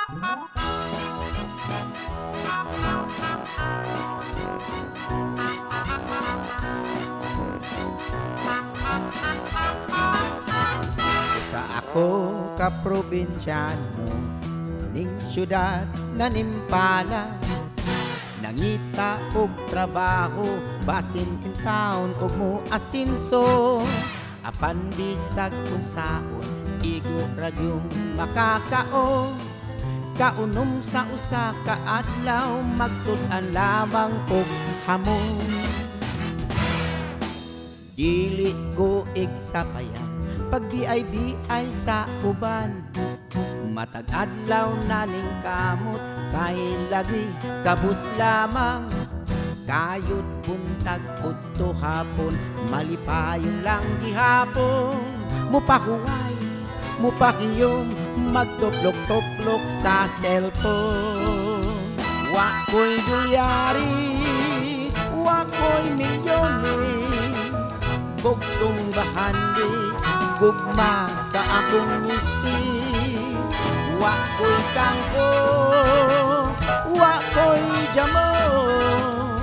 Sa ako ka probinsyano ning syudad na nimpala, nangita og trabaho basin kintaon og mo asinso. Apan bisag unsaon igo ra gyung makakaon. Kaunom sa usa ka adlaw magsud-an lamang og hamon. Dili ko igsapayan pag BIBI sa uban. Matag adlaw na ning kamot kay lagi kabus lamang. Kayod buntag udto hapon malipayon lang gihapon. Mupahuway, mupakiyom, magtuplok-tuplok sa cellphone. Wa ko'y dolyaris, wa ko'y milyones, bugtong bahandi, gugma sa akong misis. Wa ko'y kangko, wa ko'y jamon,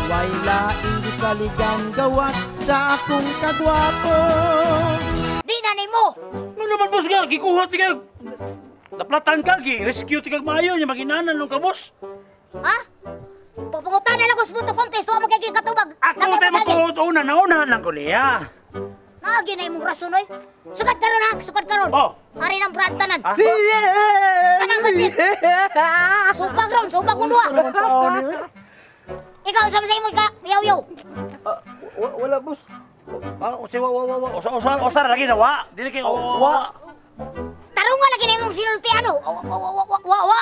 way laing gisaligan gawas sa akong kagwapo. Di na nimo. Ano naman boss nga, gikuha tigag. Naplatan ka, gi-rescue tigag maayo niya maginanan nung ka boss. Ha? Pagpangutan na lang ko sa punto contest, wa magiging katubag. Ako tayo magpangutan, naunahan lang ko niya. Naagi na imong rason, oy. Sukad karon ha, sukad karon. Oh. Ari ng brand tanan. Ah? Tanang pansit. Supag ron, supag mo duha. Ikaw, sama sa imo ka, yaw-yaw. Wala, boss. Ah, usa wa wa wa usa usa usa lagi na wa. Dili kay wa. Tarungan lagi na imong sinulti ano. Wa wa wa wa wa.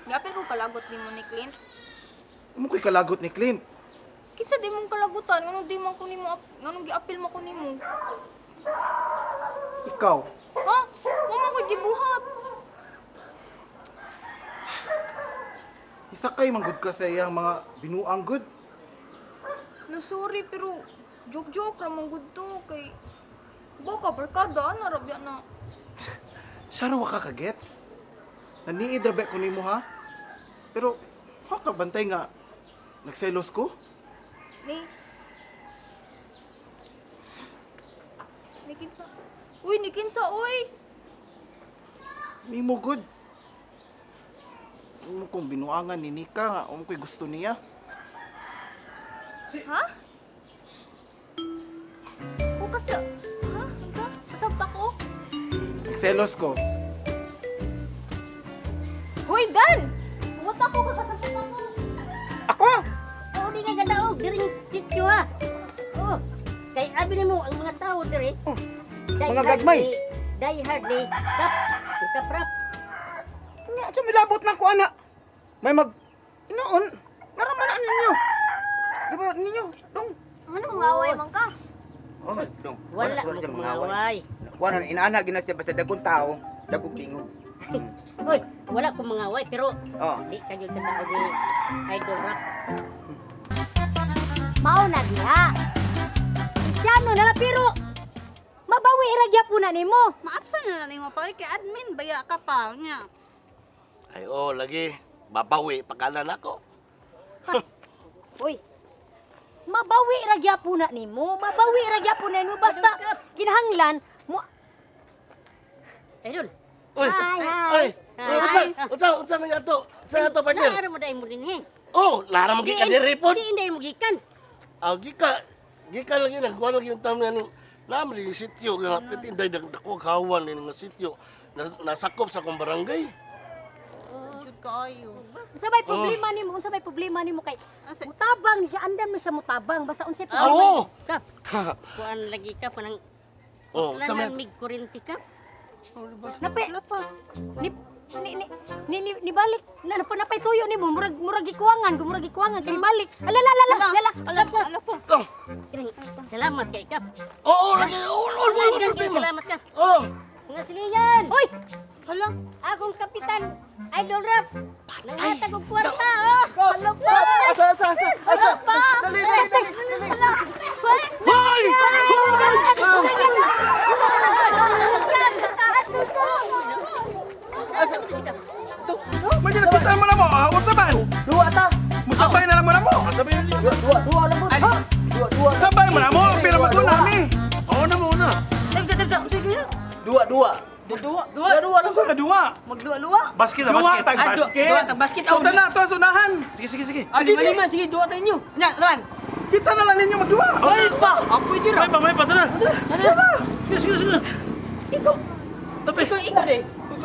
Giapil ko kalagot nimo ni Clint. Amo ko'y kalagot ni Clint. Kinsa di mong kalagutan, nganong di man ko nimo, nganong giapil mo ko nimo? Ikaw. Ha? Wa man ko'y gibuhat. Isa kay manggod ka sa iyang mga binuang gud. No, sorry pero joke-joke ra man gud to kay baka barkada ana ra biya na. Siya ra wa ka kagets. Naniid ra ba ko nimo ha? Pero ha ka bantay nga nagselos ko? Ni. Ni kinsa? Uy, ni kinsa uy. Nimo gud. Imo kong binuangan ni Nika nga amo ko'y gusto niya. Ha? O kasi, ha? Unsa? Kasabta ko? Nagselos ko. Hoy, Dan! Buhat ako, kakasabta ko. Ako? Oo, di nga gadaog, diring sityo ha. Oo, kay abi nimo ang mga tao diri. Oh, mga gagmay. Die hard ni kap, kaprap. Nga, sa milabot na ko ana. May mag inoon, naramanan ninyo. Diba ninyo, dong. Ano mga away man ka? Oh, dong. Wala mo mga away. Wala inaana gina siya basta dagkong tao, dagkong tingog. Hoy, wala ko mga away pero oh. Di kayo kadaog ni Idol Rap. Mao na diha. Kristyano na lang pero mabawi ra gyapon na nimo. Maabsan na nimo pa kay admin baya ka pa nya. Ay oh, lagi babawi pagkalan ako. Uy. Mabawi ra gyapon na nimo, mabawi ra gyapon na nimo basta kinahanglan mo. Idol. Uy. Hi, hi. Uy. Unsa unsa unsa man ato? Unsa ato partner? Naara mo dai mo dinhi. Oh, lara mo gikan diri pod. Di inday mo gikan. Ah, gika. Gika lagi nagkuan lagi yung taon nga ning naam rin sityo nga pitinday dako kawan ni nga sityo nasakop sa akong barangay. Jud kaayo. Unsa may problema nimo? Unsa may problema nimo kay mutabang ni siya, andam ni siya mutabang basta unsay problema? Oo. Kap. Kuan lagi ka panang Oh, lanan mig kurinti ka. Nape. Ni ni ni ni ni balik na napay tuyo nimo murag murag gikuangan, murag gikuangan kay balik. Ala la la la la ala ala po. Salamat kay Kap. Oo, lagi. Oo, oo, salamat ka. Oo. Mga siliyan. Hoy. Hala, akong kapitan Idol Rap. Nanghatag og kwarta, oh. Hala pa. Asa asa asa. Asa. Dali dali dali. Hala. Hoy! Dua. Dua. Dua. Dua lang Sa kadua. Magluwa-luwa. Basket, Duwa basket. tag basket. Duwa tag basket. So na to sunahan. Sige, sige, sige. Ah, lima-lima. Sige, duwa tayo inyo. Nya, naman. Kita na lang ninyo magduwa. Ay, pa. Ah, pwede ra. May pa, tara. Tara. Sige, sige, sige. Ikaw. Tapi. Ikaw de.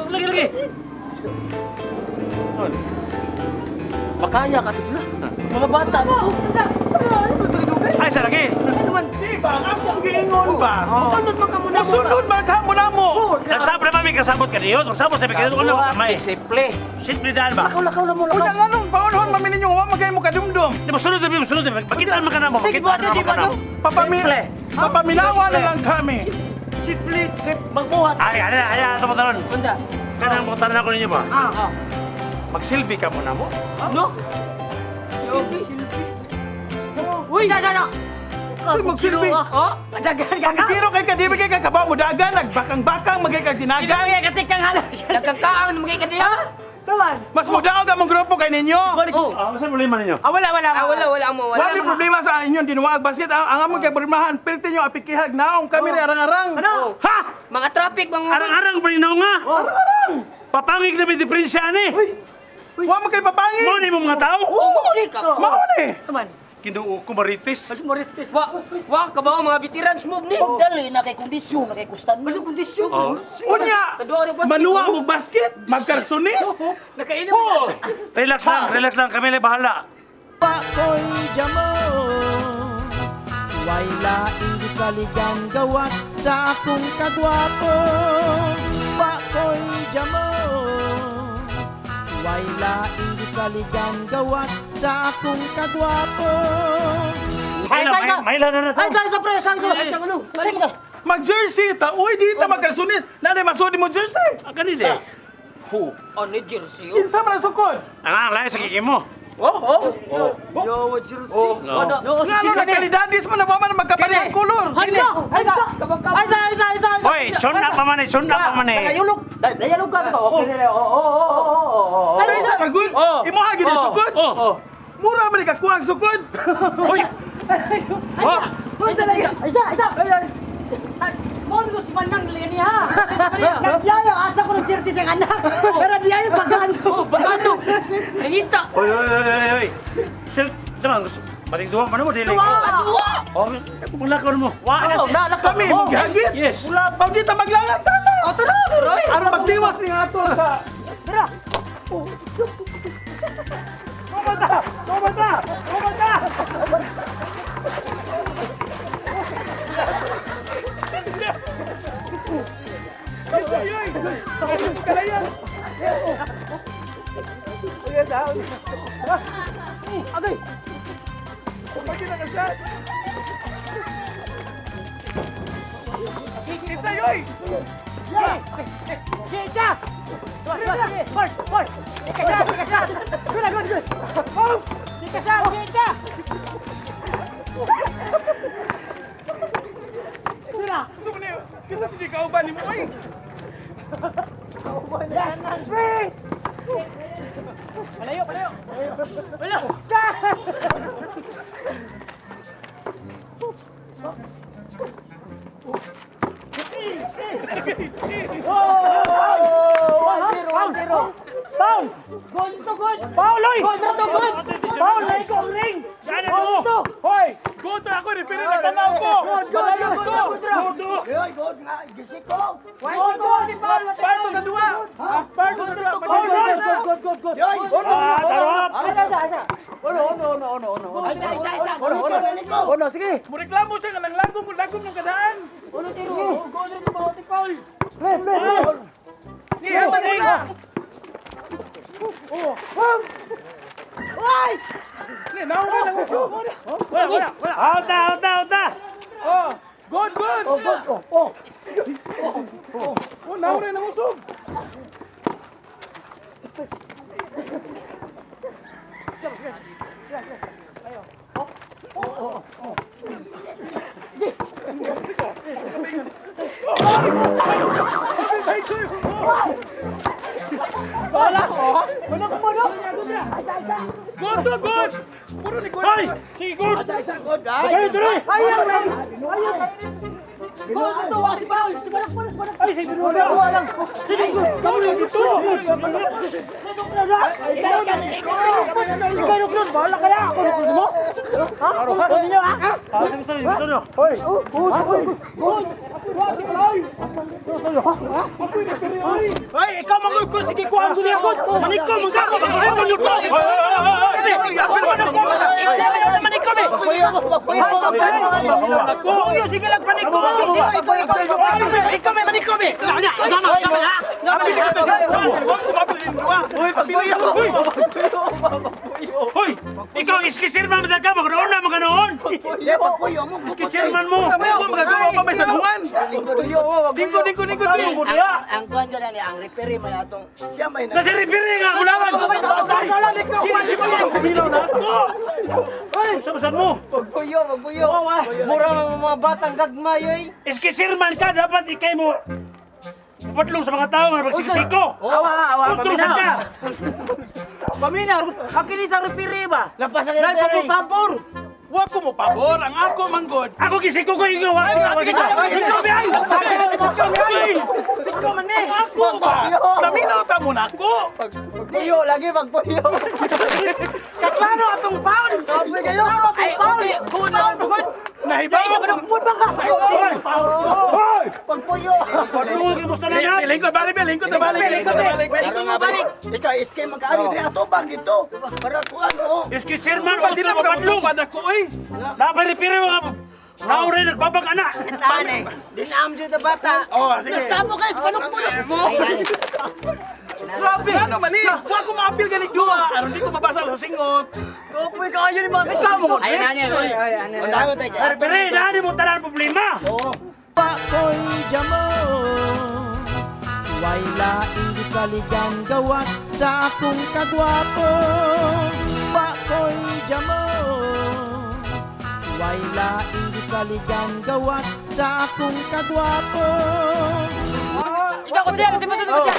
Lagi, lagi. Makaya ka to sila. Mga bata mo. Ay, sa lagi. Di ba? Ang akong giingon ba? Musunod man ka muna. Musunod man ka muna mo. Nagsabot na mami kasabot ka niyo. Nagsabot sa bigay ko na may. Simple. Simple daan ba? Lakaw lakaw na mo Unya lakaw. nga nung paunhon mami ninyo wa magay mo kadumdum. Di ba sunod, di ba sunod? Makitaan man ka na mo. Sige, Makitaan buhato, sige, man ka na mo. Papaminawa na lang kami. Simple. Magbuhat. Ay, ano na, ay, ito mo taron. Unta. Kanang mo taron ako ninyo ba? Ah. Magsilbi ka muna mo. No. Uy. Na, na, na. Sige, magsilbi. Oh, Dagan ka ka. Pero kay kadibi kay kakabaw mo dagan nagbakang-bakang magay kag dinagan. Katikang halos. nagkakaang na magay ka diha. Taman. Mas mudaog among grupo kay ninyo. Oh. Ah, saan problema ninyo? Ah, wala, wala. Ah, wala, wala mo, wala. Wala may problema sa inyong dinuwag basket. Ang among kay problemahan, pirti nyo apikihag naong kami rin arang-arang. Ano? Ha? Mga traffic, mga Arang-arang pa rin nga. Arang-arang! Papangig na may diferensya ni. Wa man kay papangig. Mo ni mo mga tao. Oh, mo ni ka. Mao ni. Taman. Kinuo ko marites. Marites. Wa, wa ka ba mga veterans move ni? Dali na kay kondisyon, na kay kustan mo. Ano kondisyon? Oh. Unya, manuwa mo basket, magkarsonis. Nakainom. Oh. Relax lang, relax lang. Kami lang bahala. Pakoy jamo, way laing gisaligan gawas sa akong kagwapo. Pakoy jamo, way laing gisaligan gawas sa akong kagwapo. May na na Ay, sa sa pre, sa sa. Ay, sa ano? Sige ka. Mag-jersey ta. Uy, di ta magkarsonis. Nanay masudi mo jersey. Ang ganit eh. Ho. Ano jersey? oh? Kinsa man ang sukod? Ang layo sa kiki mo. Oh, oh. Yo, jersey. No. Yo, Nga no, nagkalidadis man na ba man magkaparehang kolor. Hala! Ay, ay, sa, ay, sa, ay, sa. Hoy, chon na pa man eh, chon na pa man eh. Nagayulog. Dayalog ka ka. Okay. Oo. Ay, sa ragul. Imo ha gid sukod. Oh. Mura man ikakuha ang sukod. Hoy. Oh. Ay, isa, isa. Mo ko si Manang dili niya. Nagdiayo asa ko ng jersey sa anak. Pero diayo pagano. Oh, pagano. Nangita. Hoy, hoy, hoy, hoy. Sir, naman bating duwa man mo dili. Duwa. Oh, maglakaw mo. Wa na Kami mo gihagit. Yes. Wala pa di ta maglangan tala. Oh, tara. Aron magtiwas ni ato sa Tara. Kumata! Kumata! Kumata! Agay. Kinsa yoy? Kinsa! Ball, ball. Good, good, good. Oh! Kinsa, kinsa! Gusto mo niyo? Kinsa di kauban nimo oy? Palayo, palayo. Wala. Oh, 1-0, 1-0. Foul! Goal to goal. Foul, oy! Kontra to goal. Foul, ay ko ang ring! Ano Goal mo? to! Hoy, go to ako referee nagtanaw ko. Good, good, good, good. Yoy, good nga. Gisik ko. Goal, goal, foul, Parto sa dua. Parto sa dua. Goal, goal, good, good, good, good. Yoy. Ah, tarap. Asa, asa, asa. Ono, ono, ono, ono, ono. Isa, isa, isa. Ono, ono. Ono, sige. Mureklamo siya nga nanglagom kung lagom ng kadaan. 1-0. Oh, goal rin to bawat foul. Play, play, play. Ni hatag mo na. Ay! Ni naong na ang uso. Wala, wala, wala. Out na, out na, out na. Oh, good, good. Oh, good. Oh, oh. Oh, naong rin ang usog. Wala ko mo, no? Good to good. Puro ni good. Hoy, sige, good. Isa, isa, good. Ay. Tuloy, tuloy. Ayaw, ayaw. Ayaw. Ay, sige, lang. Sige, kamu lang dito. Ikaw klon, bahala kaya ako mo. Ha? Ninyo ha? Sige, sige, sige. Hoy. Hoy. Hoy, ikaw manggol sige kuan ko niya ko. Maniko man ka. Ay, maniko. Maniko be. Ako. Sige lang paniko. Ikaw may maniko be. Sama, sama ha. Hoy, ikaw iskisirman mo ka magnoon na maganoon. Iskisirman mo. Magagawa pa may San Juan. Lingkod, lingkod, lingkod. Ang kuan ko na ni ang referee man atong siya may na. Kasi referee nga kulawan. Hoy, sabasan mo. Pagpuyo, pagpuyo. Mura mga batang gagmay oy. Iskisirman ka dapat ikay mo. Padlong sa mga tao nga magsiksiko. Awa, awa, paminaw. Paminaw, ang kini sa referee ba? Lampas sa referee. Pabor. Wa ko mo pabor, ang ako manggod. Ako kisiko ko ingo, wa siko. Siko bi ay. Siko man ni. Ako ba? Naminaw ta mo nako. Pagpuyo lagi pagpuyo. Kaklaro atong foul. Kaklaro atong foul. Foul bugod. Nahibaw ko ba ka? Hoy! Pagpuyo. Padlong kay musta na na. Lingkod balik, lingkod balik, lingkod balik. Lingkod balik. Ikaw iske magkaari diri atubang dito. Para kuan oh. Iski sirman di na padlong. Padlong ako oy. Dapat referee nga Naure nagbabag ana. Tane, dinam jud ta bata. Oh, sige. Nasamo guys, panok mo na. Grabe, ano man ni? Wa ko maapil ganig duha aron di ko mabasa sa singot. Kapoy kaayo ni mga Ikaw mo. Ay nani oy. Undangon tay. Referee, dani mo tanan problema. Oo. Pakoy jamo. Way laing gisaligan gawas sa akong kagwapo. Pakoy jamo. Way laing gisaligan gawas sa akong kagwapo. Ikaw ko siya, siya, siya.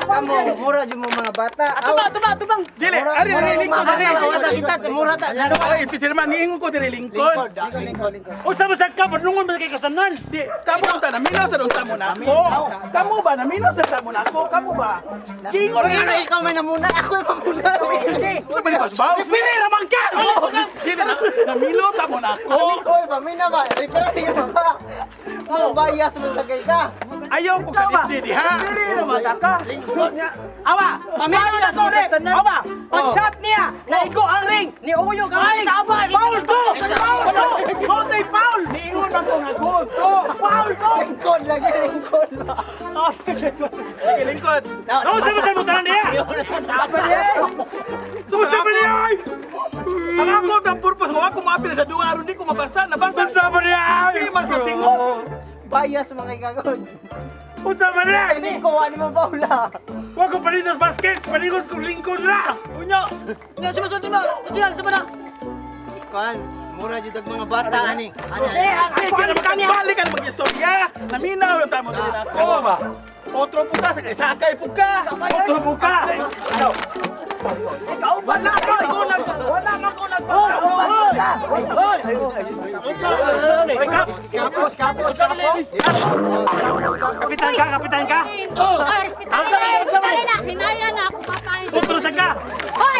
Kamo, mura jud mo mga bata. Atubang, atubang, atubang. Dili, ari ari lingkod ari. Mura kita, mura ta. Ay, special man niingon ko diri lingkod. Unsa man sad ka padlungon man kay kastanan. Di, kamo unta naminaw sa unta mo nako. Kamo ba naminaw sa unta mo nako? Kamo ba? Giingon nga ikaw may namuna, ako mamuna. Sa bali basbaw. Referee ra man ka. Dili na naminaw ta mo nako. Oy, pamina ba? Referee ba? Mo bias mo sa kay ka. Ayaw ko sa di diha. Referee ra man ka. Awa, paminaw na sorry. Awa, pag shot niya, naigo ang ring, ni Uyog ang ring. Foul to! Foul to! Motoy foul! Niingon man ko nga goal to. Foul to! Lingkod lagi, lingkod. Sige, lingkod. Unsa man sad mo tanan niya? Unsa man niya? Ang ako ang purpose mo ako maapil sa duha aron di ko mabasa, nabasa. Unsa man niya? Di man sa singot. Bias mga kagod. Unsa man niya? Hindi ko wala mo paula. Wa ko panitos basket, paningot kong lingkod ra. Unya. Nya sumusunod mo. Siya, sumana. Kan, mura jud ang mga bata ani. Sige na balik ang mag-istorya. Naminaw lang ta mo diri nako. ba? Otro po ka, sakay po ka. Otro po ka. Ikaw ba na? Wala man ko nag. Hoy! Kapos, kapos, kapos. Kapitan ka, kapitan ka. Ay, respetare na, respetare na. Hinaya na ako papay. Otro sa ka. Hoy!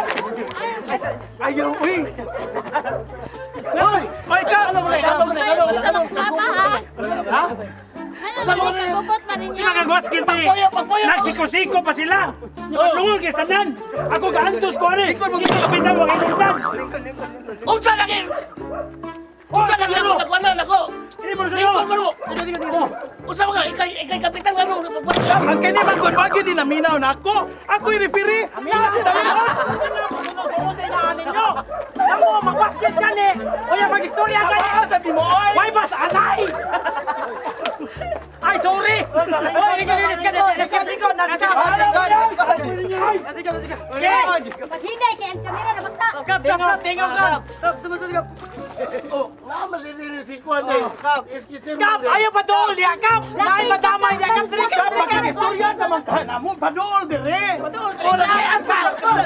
Ayaw, uy. Hoy, hoy ka. Papa ha? Ha? Ano man bubot man ninyo? Mga basket eh. Nagsiko-siko pa sila. Padlungon kay tanan. Ako gaantos ko ani. Ikaw kapitan wa kay tanan. Unsa lagi? Unsa lagi ako nagkuanan ako? Dili mo sunod. Unsa ba ka ikay kapitan nganong Ang kini man gud bagyo di naminaw nako. Ako'y referee. Naa sa ninyo. Namo magbasket kani. Oya magistorya kani. Sa timuoy. Way bas anay. Ay sorry. Oy, lingkod, nasa ka. Paghinay kay ang kamera na basta. Tingaw, tingaw ka. Oh, nga man dili si kuan eh. Kap, ayaw pa dool diya, kap. Naay madamay diya, kap. Dili kap, dili kap. Istorya naman ka namo, padool dire. Padool dire.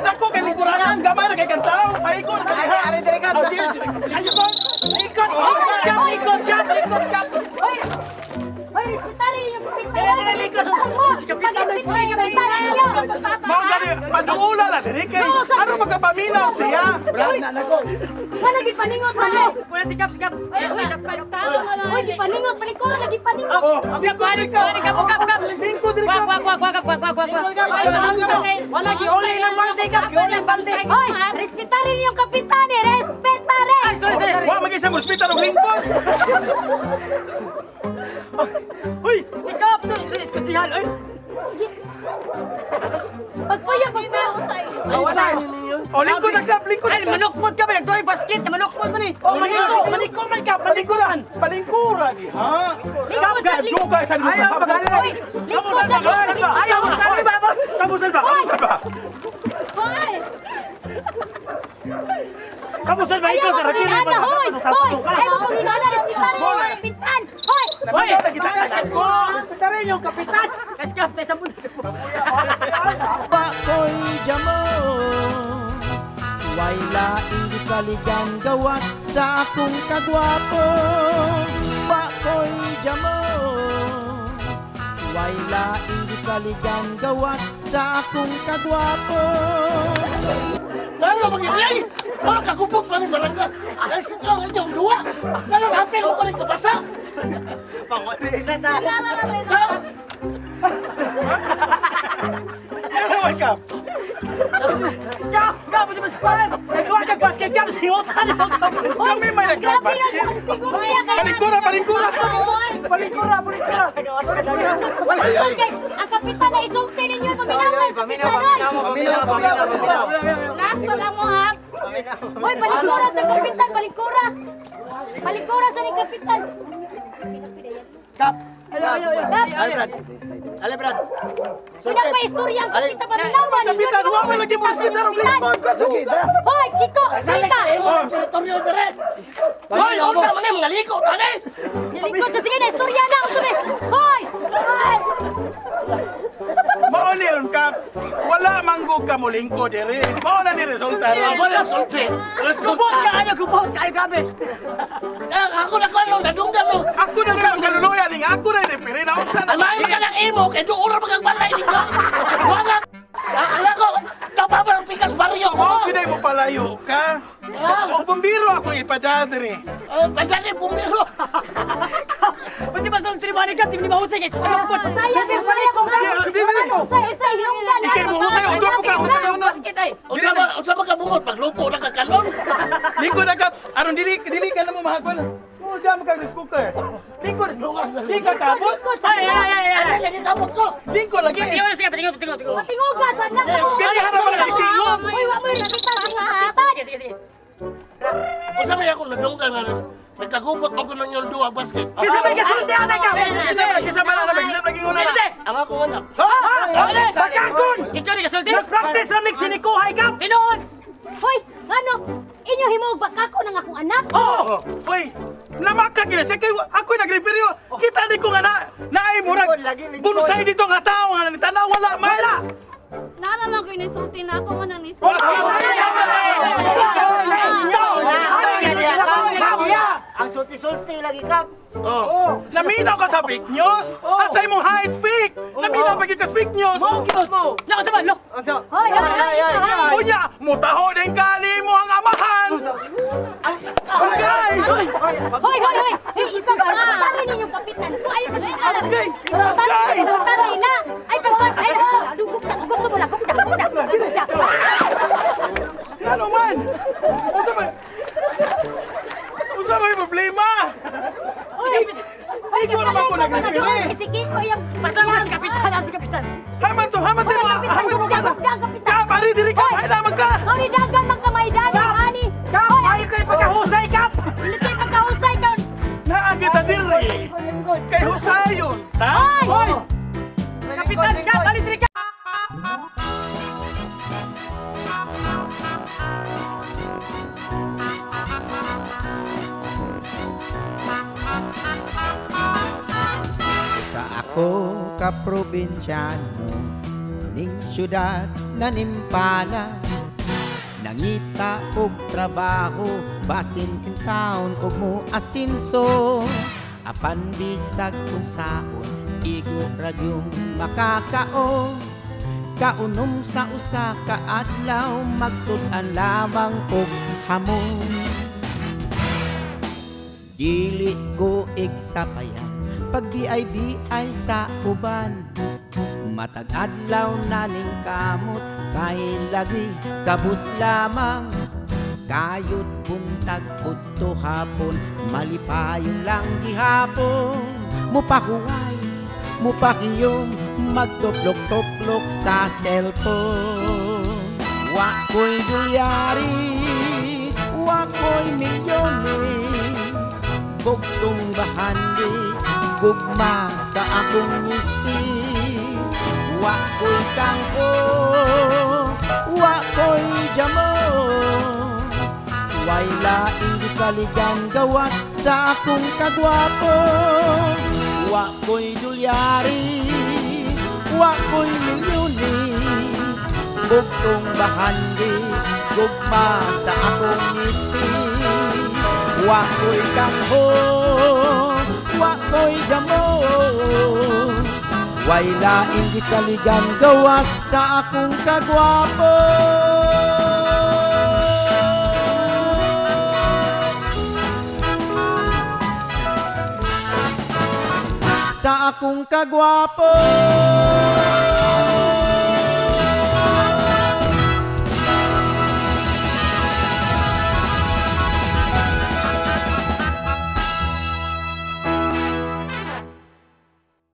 Dako kay lingkuranan, gamay na kay kantaw. Paikot ka Ari, ari dire kap. Likod, likod, kap, likod, kap, likod, kap. Hoy! Pag-respect kapitan ninyo. Mao gani paduula na diri kay aron makapaminaw siya. Wala gipaningot na mo. Wala sikap sikap. Uy, gipaningot palingkura lagi paningot. Oh, lingkod diri ka. Lingkod diri ka. Wag wag wag wag wag wag. Wala giuli lang balde ka, giuli balde. Hoy, respetarin yung kapitan eh, respetare. Ay, sorry sorry. Wa man gyud respetar og lingkod. Uy, sikap to, konsihal oy. Pagpuyo, pagpuyo. O lingkod na kap, lingkod. Ay, manukmod ka ba? Nagtuloy basket, manukmod man eh. Oh, maliko, maliko man ka, palingkuran. Palingkura di ha. Lingkod sa lingkod. Dugay sa nimo Ayaw kasabot. Hoy, lingkod sa lingkod. Ayaw magali ba? Kamusta ba? Kamusta ba? Hoy! Kamusta ba Ayaw ikaw sa mo rakili? pangingana, hoy! Hoy! Ayaw mo pangingana, respetare yung kapitan! Hoy! Hoy, Ko. Pitarin yung kapitan. Kaskap, tayo sa mundo. Pakoy jamo Way laing gisaligan gawas sa akong kagwapo. Pakoy jamo Way laing gisaligan gawas sa akong kagwapo. Lalo magigay! Wala kagubog pa ni barangay! Ay, sityo ang inyong duwa! Lalo hapin mo ko rin kabasa! Panguli na ta. Ano man kap? Kap, kap, mas mas. Nagduwa kag basket kap, singutan ako. Kami may Grabe na nagbasket. siya, ang siguro niya kay Palingkura, palingkura. Palingkura, palingkura. Lingkod kay ang kapitan na isulti ninyo, paminawan, kapitan oy! Paminaw, paminaw, paminaw. Last pa lang mo ha. Hoy, palingkura sa kapitan, palingkura! Palingkura sa ni kapitan! Kap. Kap, Ale Brad. Ale Brad. wala pa istorya ang kapitan, paminawan ninyo. Kapitan, wa man lagi mo respetar og lingkod. Hoy, Kiko, Kika! Teritoryo dire! Hoy, unsa man ni mga liko tani! Lingkod sa sige na, istorya na, unsa may- Hoy! Mao ni ron kap. Wala manggug ka mo lingkod diri. Mao na ni resulta. Wala sulti. Gubot ka, ano, gubot ka, grabe. Ako na ko ano, nadunggan mo. Ako na lang ang kaluluyan ning ako na referee na unsa na. Amay ka ng imo kay duol ra magbalay ninyo. Wala. Akala ko tapaba ang pikas baryo ko. Mao gyud mo palayo ka. Og bumbiro ako ipada diri. Padali bumbiro. Pwede ba sa tribunal ka, timni mahusay kay sa palungkot. Sayang, sayang, sayang, sayang, Ikay mo husay, udto mo ka husay uno. Basket ay. Unsa ba ka bungot pagluto na ka kanon? Lingkod na kap. Aron dili dili ka na mo mahakon. Mo damo kag rice cooker. Lingkod. Di ka kabot. Ay, ay, ay, ay. Ay, lagi kamot ko. Lingkod lagi. Patingon sige, patingon, patingon, patingon. Patinguga sa anak mo. Kaya harap na si Tingog. Uy, wa mo respetar sa inyong kapitan. Sige, sige, sige. Unsa may ako nadunggan nga nagkagubot man ko ng inyong duwa basket. Kisa may kasulti ana ka. Kisa ba kisa ba na kisa lagi una. Hindi. Ang akong anak. Ha? Bakakon! Kiko ni kasulti. Nag-practice na mig sinikuhay kap. Tinuod. Hoy, ngano? Inyo himuog ba kako ng akong anak? Oh! Hoy, namaka gid siya kay ako nagreferee. Kita ni ko nga na naay murag bonsai dito nga tao nga tanaw wala man. Wala. Nara man ko inisulti na ako man ang nisulti. Ang sulti-sulti lagi kap. Oh. Naminaw ka sa fake news. Asa imong height fake? Naminaw pa gid ka sa fake news. Mo gyud mo. Nako sa man, look. Hoy, hoy, hoy, ito, ha? Unya, mutaho din kani mo ang amahan. Okay. Hoy, hoy, hoy! Hey, ikaw ba? Respetarin ninyong kapitan. Kung ay pag-alam. Respetarin na. Ay, pag ay, dugog na. Gusto mo lang. Gugda, gugda, gugda. Ano man? Unsa man? Unsa may problema? Hoy, hoy, Ikaw naman ko nag-referee. Si Kiko yung Basta si kapitan, si kapitan. Haman to, haman to, haman mo ka na. Kapitan. Kap, ari diri kap, hay naman ka. Sorry, dagan man kamay, dagan, ani. Kap, ayo kay pagkahusay kap. Hindi kayo pagkahusay ka. Naa kita diri. Kay husayon, ta? Hoy! Hoy! Kapitan kap, ali diri ka. Sa ako ka probinsyano ning syudad na nimpala nangita og trabaho basin in town og mo asinso apan bisag kun saon Igo ragyong makakaon, kaunom sa usa ka adlaw, magsud-an lamang og hamon. Dili ko igsapayan pag di ay sa uban. Matag adlaw naning kamot kay lagi kabus lamang. Kayod buntag udto hapon, malipayon lang gihapon. Mupahuway, mupakiyom, magtuplok-tuplok sa cellphone. Wa ko'y dolyaris, wa ko'y milyones, bugtong bahandi, gugma sa akong misis. Wa ko'y kangko, wa ko'y jamon, way laing gisaligan gawas sa akong kagwapo. Wa ko'y dolyaris, wa ko'y milyones, bugtong bahandi, gugma sa akong misis. Wa ko'y kangho, wa ko'y jamon, way laing gisaligan gawas sa akong kagwapo. Sa akong kagwapo.